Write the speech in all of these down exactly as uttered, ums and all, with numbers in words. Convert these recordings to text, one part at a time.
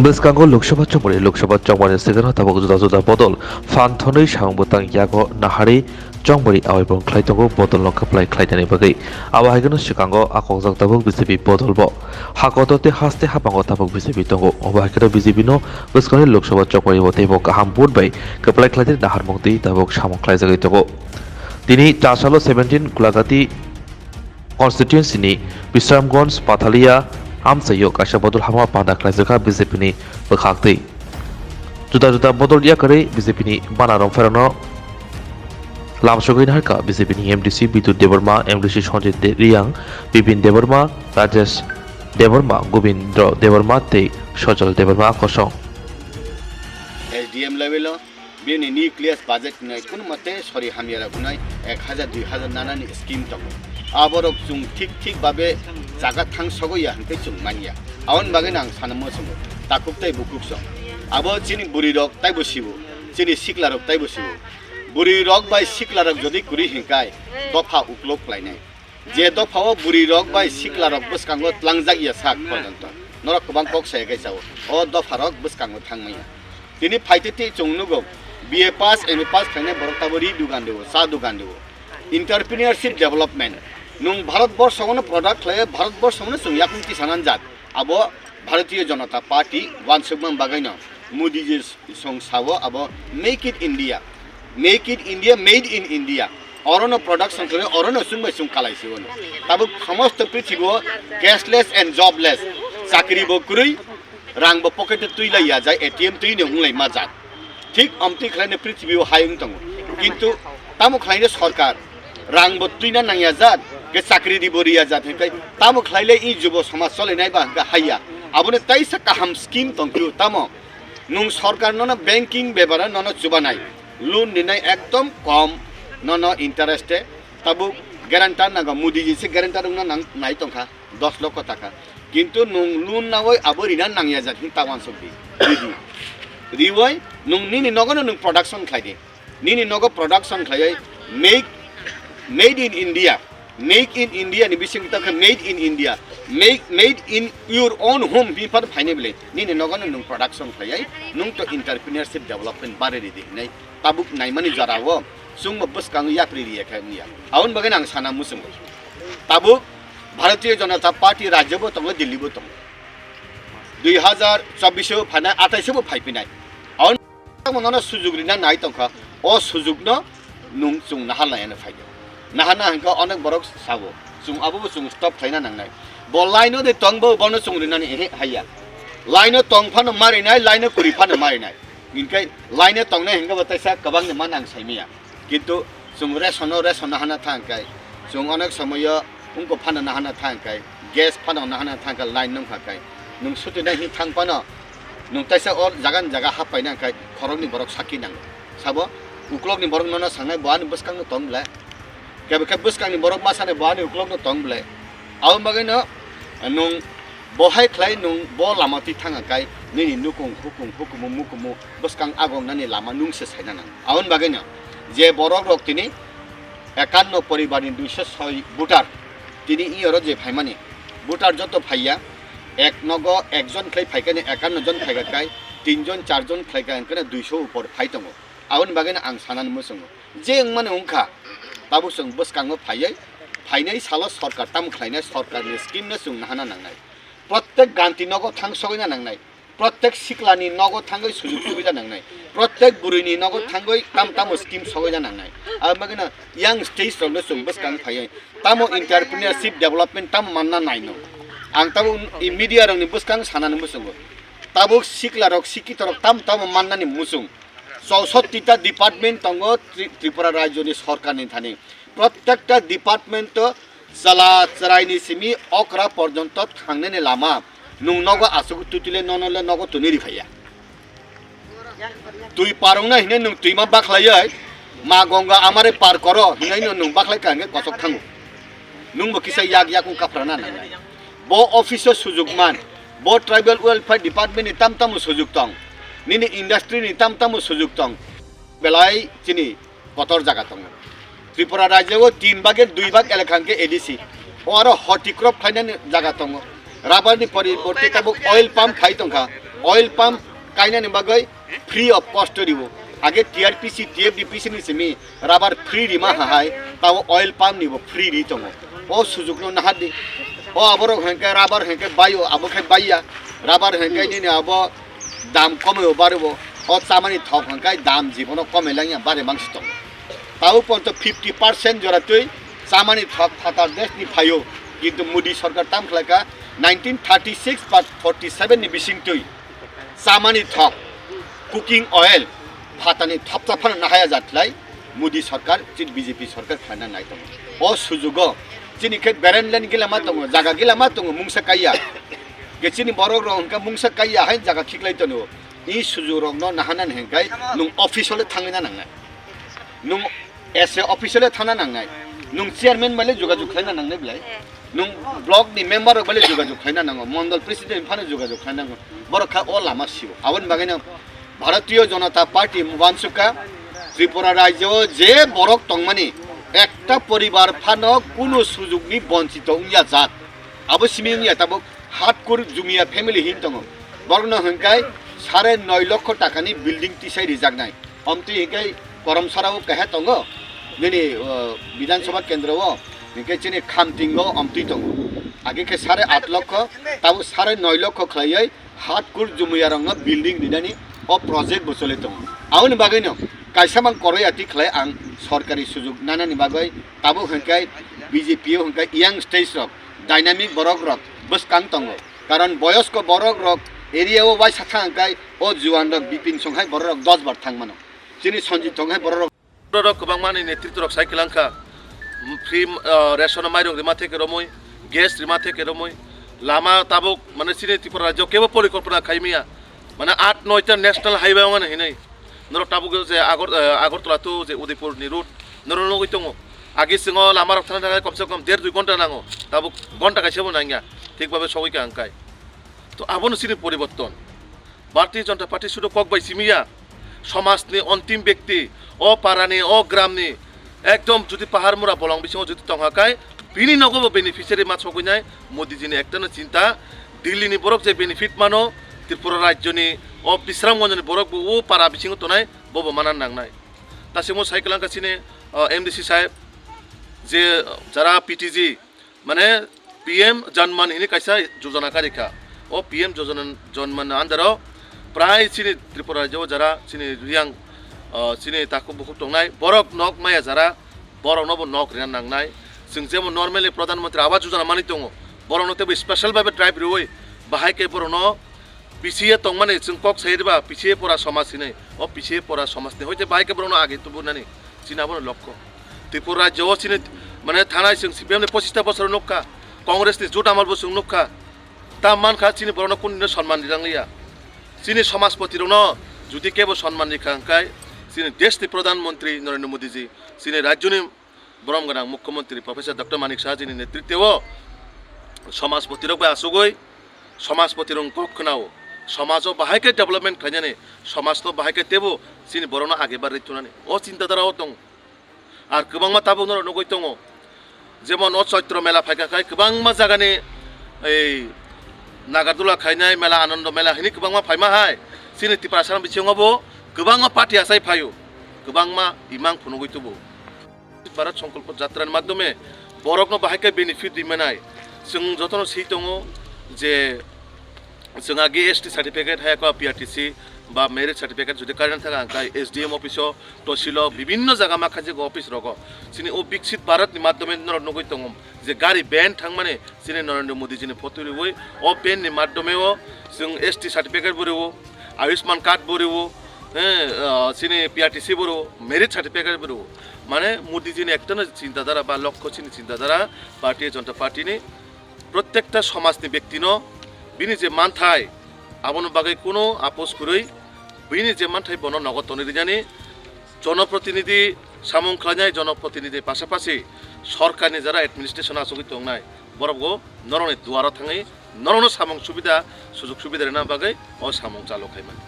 Bwskango Lok Sabha chongmani, Lok Sabha chongmani swkangno tabuk juda juda bodol phan thonwi samung bwtang yago naharwi chongmani awaibong khlai tongo bodolno kwplai khlainani bagwi. Abo hai kheno swkango a kokjak tabuk B J P bodolbo. Ha kotor tei haste habango tabuk B J P tongo. Obo hai kheno B J P no bwskangni Lok Sabha chongmani bo teibo kaham vote bai kwplai khlainani naharmung twi tabuk samung khlaijagwi tongo. Tini chasalo seventeen Gulagati constituency ni Bisramganj Pathalia amchaio kaisa bodol hama panda khlaijak kha B J P ni bwkhak twi. Juda juda bodol yakarwi B J P ni bana rwngphairokno lamsogwi naharkha B J P ni M D C Bidut Debbarma, M D C Sanjay De-, Reang, Bipin Debbarma, Rajesh Debbarma, Gobindra Debbarma tei Sojal Debbarma kosong. S D M level o bini nucleus budget hinwi kunu mate sori hamya rok wngnai ek hajar dui hajar nanani scheme tongo. Aborok chwng thik thik babe jaga thang sogo ya hwnkhe chwng manya. Aboni bagwi ang sana muchungo, takhuk tei bukhuk song. Abo chini bwrwi rok taibo sibo, chini sikla rok taibo sibo. Bwrwi rok bai sikla rok jodi kwrwi hinkai dopha uklok klainai. Je dophao bwrwi rok bai sikla rok bwskango tlangjak ya sak porjonto. Norok kwbang kok saya kai chao. O dopha rok bwskango thang manya. Tini phaite tei chwng nugo, B A pass, M A pass khlainai borok tabo ri dugan deo, cha dugan deo. Entrepreneurship development. Nwng Bharat borshono product khlai, Bharat borshono chwng yakung tisa nanjak. Abo Bharatiya Janata Party wansukma bagwino Modi ji song sao abo Make it India. Make it India, made in India. Orono production khlai, orono chwng bai chwng kalai se ono. Tabuk samosto prithibo cashless and jobless. Chakri bo kwrwi, rang bo pocket o twi lai ya jai, A T M twi no wng lai ma jak. Thik omtwi khlai no prithibi o hai wng tongo. Kintu tamo khlai no sorkar rang bo twi na nang ya jat, ke chakri di bo ri ya jat, hingkai tamo khlai le i jubo samaj chole nai ba hingka hai ya. Abo no taisa kaham scheme tong phiyo tamo. Nwng sorkar nono banking bebara nono chubanai, loan rinai ekdom kom, nono interest e, tabuk guarantor nago, Modi ji se guarantor wngna nang, nai tongkha, dos lokho taka. Kintu nwng loan nawi abo rina nangya jak hin ta wansuk di, ridi. Riwai nwng nini nogono nwng production khlai di. Nini nogo production khlaiwi make, made in India, make in India ni bising ta khe made in India, make, made in your own home, bini phano phainai bwle, nini nogo no nwng production khlaiwi, nwng to entrepreneurship development bare ridi hinwi tabuk naimani jora o chwngbo bwskango yapri riya khe wngya. Aboni bagwi ang sana muchungo. Tabuk Bharatiya Janata Party rajyo bo tongo, Delhi bo tongo. Dui hazar chobbish o phainai, atais o bo phaipinai. Aboni Tamo nono sujuk rina nai tongkha, o sujukno nwng chwng naharlaiano phaikha. Naharna hwnkha onek borok sabo, chwng abobo chwng stop khlaina nangnai. Bo line-o de tongbo bono chwng rinani ehe haiya. Line-o tong phano marinai, line-o kwrwi phano marinai. Hinkhe line-o tongnai hwnkhe bo teisa kwbangni man ang saimanya. Kintu chwng ration-o, ration nahana thang kai, chwng onek somoyo wngkok phano nahana thang kai, gas phano nahana thang kai, line nungkha kai, nwng sutinai hin thang phano, nwng taisa o jaga ni jaga hap paina kai, khoroknwi borok sakki nango. Sabo, uklokni borok nono sangnai, bo ani bwskango tong ble. Kebo khe bwskangni borok ma sanai, bo ani uklokno tong ble. Aboni bagwino nwng bo hai khlai nwng bo lama twi thang kai, nini nukung hukung hukumu mukumu bwskang agongnani lama nwng se saina nango. Aboni bagwino je borok rok tini ekanno poribarni duiso soi voter tini iyoro je phaimani voter joto phaiya, ek nogo ekjon khlai phaikani ekanno jon phaika kai, tinjon charjon khlai kai hwnkhe duiso upor phai tongo. Aboni bagwino ang sanani muchungo, je wngmani wngkha, tabuk chwng bwskango phaiwi phainai salo sorkar tamo khlainai, sorkarni scheme no chwng nahana nangnai. Prottek ganti nogo thang sogwina nangnai, prottek siklani nogo thangwi sujug subida nangnai, prottek bwrwini nogo thangwi tam tamo scheme sogwina nangnai. Aboni bagwino young stage rokno chwng bwskang phaiwi tamo entrepreneurship development tamo manna naino. Ang tabuk media rokni bwskang sanani muchungo, tabuk sikla rok sikito rok tam tamo mannani muchung. Chausotti ta department tongo Tri-, Tripura rajyoni sorkarni thani. Prottekta department o chwla chwraini simi okra porjonto thangnani lama. Nwng nogo aswk tutile nono le nogo tuni ri phaiya. Twi par wngna hine nwng twima bakhlaiwi ma Ganga amare par koro hinai no nwng bakhlai ka hingke kosok thango. Nwngbo kisa yak yakung kaprana nangnai. Bo office o sujuk man, bo tribal welfare department ni tam tamo sujuk tong, nini industry ni tam tamo sujuk tong, belai chini kotor jaga tongo. Tripura rajyo o tin bhag er dui bhag elaka hingke A D C, o aro hoti crop khlainani jaga tongo. Rubber ni poriborte tabuk oil palm khai tongkha. Oil pump kainani bagwi free of cost riwo. Age T R P C, T F D P C ni simi rubber free rima hahai, tabo oil pump nibo free ri tongo. O sujukno nahardi. O aborok hwnkhe rubber hwnkhe baio, abo khe baiya. Rubber hwnkhe nini abo dam komio baribo. O chamani thok hwnkhe dam jibono komoi langya, bare mangsi tongo. Tabo ponto fifty percent jora twi chamani thok phatar desh ni phaio. Kintu Modi sarkar tam khlaika nineteen thirty six ba forty seven ni bising twi chamani thok, cooking oil, phatani thopsa phano nahaya jatlai Modi sarkar, chini B J P sarkar khlaina nai tongo. O sujugo chini khe berendlen gila ma tongo, jaga gila ma tongo, mungsa kaiya. Ge chini borok rok hwnkhe mungsa kaiya hai jaga khiklai tongo. I sujugrokno nahanani hwnkhe nwng office o le thangwi na nangnai. Nwng as a official thangna nangnai. Nwng chairman bai le jogajog khlaina nangnai belai. Nwng block ni member rok bai le jogajog khlaina nango. Mondol president phano jogajog khlaina nango. Borok kha o lama sio. Aboni bagwi no Bharatiya Janata Party wansukha Tripura rajyo o je borok tongmani ekta poribar phano kunu sujugni bonchito wngya jat. Abo simi wngya tabuk Hatkur Jumia family hin tongo. Borokno hwnkhe sare noi lokho takani building tisai rijaknai. Omtwi hwnkhe Koromsarao keha tongo, nini, o, Bidhan Sabha kendro o, hwnkhe chini Khamtingo omtwi tongo. Age khe sare at lokho, tabo sare noi lokho khlaiwi Hatkur Jumiyarokno building rinani o project bo choli tongo. Aboni bagwino kaisa mang koroi ati khlai ang sorkari sujug nanani bagwi tabo hwnkhe B J P o hwnkhe young stage rok, dynamic borok rok bwskang tongo. Karon boyosko borok rok area o waisa thang kai o juan rok Bipin song hai borok rok dos bar thang mano. Chini Sanjit song hai borok rok. Borok rok kwbangma ni netritw rok sai kwlangkha. Free, ah, ration mairung rima theke romwi, gas rima theke romwi, lama tabuk mane chini Tripura rajyo kebo porikolpona khaimaya. Mane at noi ta national highway wngmani hinwi. Norok tabuk je Agor-, eh, Agartala to je Udaipur ni road norok nugwi tongo. Agi singo lama rok thangna thangna komse kom der dui ghonta nango. Tabuk ghonta kaisa bo nangya. Thik babe sogwi ka ang kai. To abono chini poriborton. Bharatiya Janata Party sudo kok bai simiya. Somajni ontim bekti, o parani, o gramni, ekdom jodi pahar mura bolong bisingo jodi tongha kai, bini nogo bo beneficiary ma sogwi nai, Modi jini ektano chinta, Delhi ni borok je benefit mano, Tripura rajyoni o Bisramganjni borok bo o para bisingo tonai, bobo mana nangnai. Tasimo sai kwlangkha chini, o, M D C saheb, je jara P T G, mane P M Janman hini kaisa jojona karikha. O P M Jojona, Janman ni under o prai chini Tripura rajyo o jara chini riyang, o, chini takhuk bukhuk tongnai, borok nok maya jara, borokno bo nok rina nangnai. Chwng jemon normally Pradhan Mantri Awas Jojona mani tongo, borokno teibo special babe drive riwi bahai khe borokno P C A tongmani chwng kok sai riba, P C A pora somaj hinwi. O P C A pora somajni hoite bahai khe borokno age tubunani. Chini abono lokho. Tripura rajyo o chini, mane, thanai chwng C P M ni pochista bosor nukha, Congress ni jut amal bo chwng nukha. Ta mankha chini borokno kunino sonman rirang liya. Chini somajpoti rokno jodi kebo sonman rikha hwnkhe chini desh ni Pradhan Mantri Narendra Modi ji, chini rajyoni borom gwnang Mukhyamantri Professor Doctor Manik Saha jini netritwo o somajpoti rok bai achugwi somajpoti rok kok khwnao, somajo bahai khe development khainani, somajno bahai khe teibo chini borokno age barwi thunani o chinta dhara o tong. Ar kwbangma tabuk norok nugwi tongo, jemon o Choitro mela phaikha khai kwbangma jagani ei Nagarjula khainai mela, Anando mela hini kwbangma phaima hai chini Tiprasa bisingo bo kwbangma party achai phaio, kwbangma imang phunugwi tubu. Bharat Sankalpa Jatra ni madhyome borokno bahai khe benefit rimanai. Chwng jotono swi tongo je chwng agi S T certificate hai khe P R T C ba merit certificate jodi karina thaka hwnkhe S D M office o, Tosil o, bibinno jaga ma khaijak office rogo. Chini o Viksit Bharat ni madhyome norok nugwi tongo je gari van thangmani chini Narendra Modi jini photo riwi o van ni madhyome o chwng S T certificate bo riwo, Ayushman card bo riwo, eh, ah, chini P R T C bo riwo, merit certificate bo riwo. Mane Modi jini ektano chinta dhara ba lokho chini chinta dhara Bharatiya Janata Party ni prottekta somajni bektino bini je manthai aboni bagwi kuno apos kwrwi bini je manthai bono nogo tonwi rijani jonoprotinidhi samung khlainai, jonoprotinidhi pasapasi sorkarni jara administration achugwi tongnai borokbo norokni duaro thangwi norokno samung subida, sujug subida rina bagwi o samung chalu khaimani.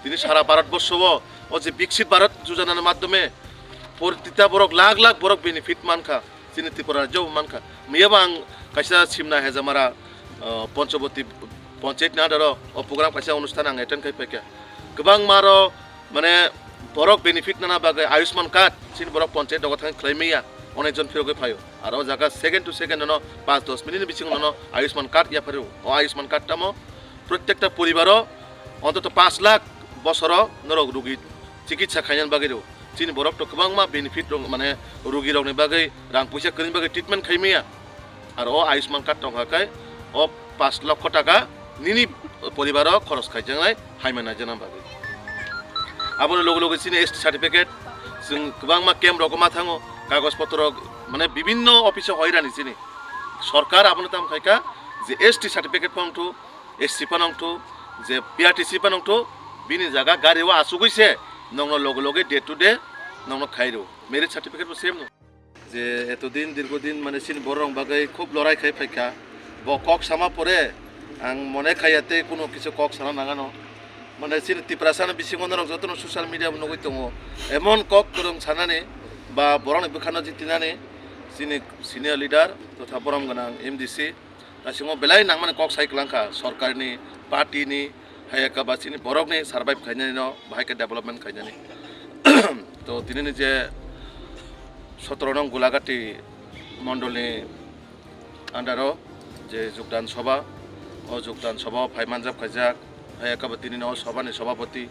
Tini sara Bharat borsho o, o je Viksit Bharat Yojana ni madhyome protita borok lakh lakh borok benefit mankha, chini Tripura rajyo bo mankha. Miyabo ang kaisa Simna Hejamara, ah, Panchawati Panchayat ni under o, o program kaisa onusthan ang attend khai phaikha. Kwbangma ro, mane, borok benefit nana bagwi Ayushman card, chini borok panchayat dogo thang khlai maya, onek jon phirogwi phaio. Aro o jaga second to second no, panch dos minute ni bisingo no Ayushman card yaphario. O Ayushman card tamo, prottekta poribaro, ontoto panch lakh bosoro norok rugi chikitsa khainani bagwi rw. Chini borok to kwbangma benefit rok, mane, rugi rokni bagwi rang puisa kwrwini bagwi treatment khai maya. Aro o Ayushman card tongkha khe o panch lokho taka nini poribaro khoros khaijaknai, haima naijakna bagwi. Aboni loge loge chini S T certificate, chwng kwbangma camp rogo ma thango, kagoj potro, mane, bibinno office o hoirani chini. Sorkar abono tam khaikha je S T certificate phano wngthu, S C phano wngthu, je P R T C phano wngthu, bini jaga gari o achugwi se nongno loge loge day to day nongno khairo. Merit certificate bo same no. Je etodin, dirgodin, mane, chini borok rok bagwi khub lorai khai phaikha. Bo kok sama pore ang mone khaiya tei kuno kisu kok sana nangano. Mane, chini Tiprasa ni bisingo norok jotono social media bo nugwi tongo. Emon kok kwrwng sanani ba borokni bwkhano jitinani chini senior leader totha borom gwnang M D C. Naisingmo belai nangmani kok sai kwlangkha, sorkarni, partyni, hai khe ba chini borokni survive khainani no, bahai khe development khainani. To tinini je sotoro nong Gulagati mondolni under o je Jogdan Sabha, o Jogdan Sabha o phai manjak khaijak, hai khe ba tinini o sabhani sabhapati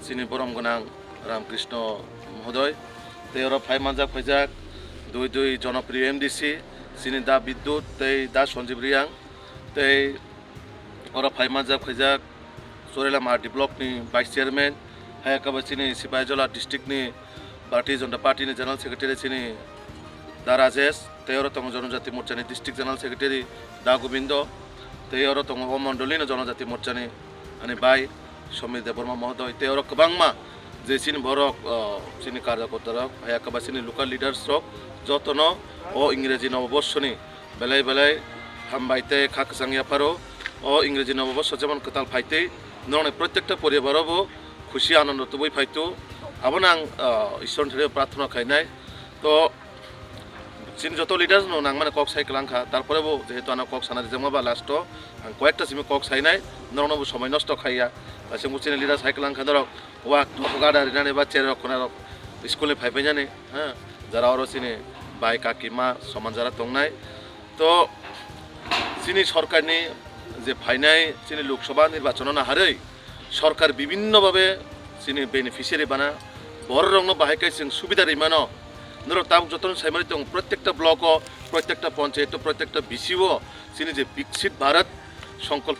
chini borom gwnang Ramkrishna Mohodoy, tei oro phai manjak khaijak dui dui jonopriyo M D C, chini Da Bidyut tei Da Sanjeev Reang, tei oro phai manjak khaijak Chorilam R D block ni vice chairman, hai khe ba chini Sipahijola district ni Bharatiya Janata Party ni general secretary chini Da Rajesh, tei oro tongo Janajati Morcha ni district general secretary Da Gobindo, tei oro tongo o mondoli no Janajati Morcha ni ani bai Somir Debbarma Mohodoy, tei oro kwbangma je chini borok, o, chini karjakorta rok, hai khe ba chini local leaders rok jotono o Ingreji Noboborsoni belai belai hambai tei kha kwchang yapharo. O Ingreji Noboborsho jemon kwtal phaitwi, norokni prottekta poribaro bo khusi anondo tubui phaitu. Abono ang, ah, Ishwarni thani prarthana khainai. To chini joto leaders no nangmani kok sai kwlangkha, tarpore bo jehetu ano kok sana rijak ma ba last o ang koyekta simi kok sainai, norokno bo somoi nosto khaiya. Aswk bo chini leaders hai kwlangkha norok wak gada rinani ba cherok khuna rok school ni phaipainani, ha, jara oro chini bai kaki ma soman jara tongnai. To chini sorkarni je phainai chini Lok Sabha nirbachon no naharwi sorkar bibinno babe chini beneficiary bana borok rokno bahai khe chwng subida rimano. Norok tabuk jotono saimani tongo, prottekta block o, prottekta panchayat o, prottekta B C o chini je Viksit Bharat Sankalp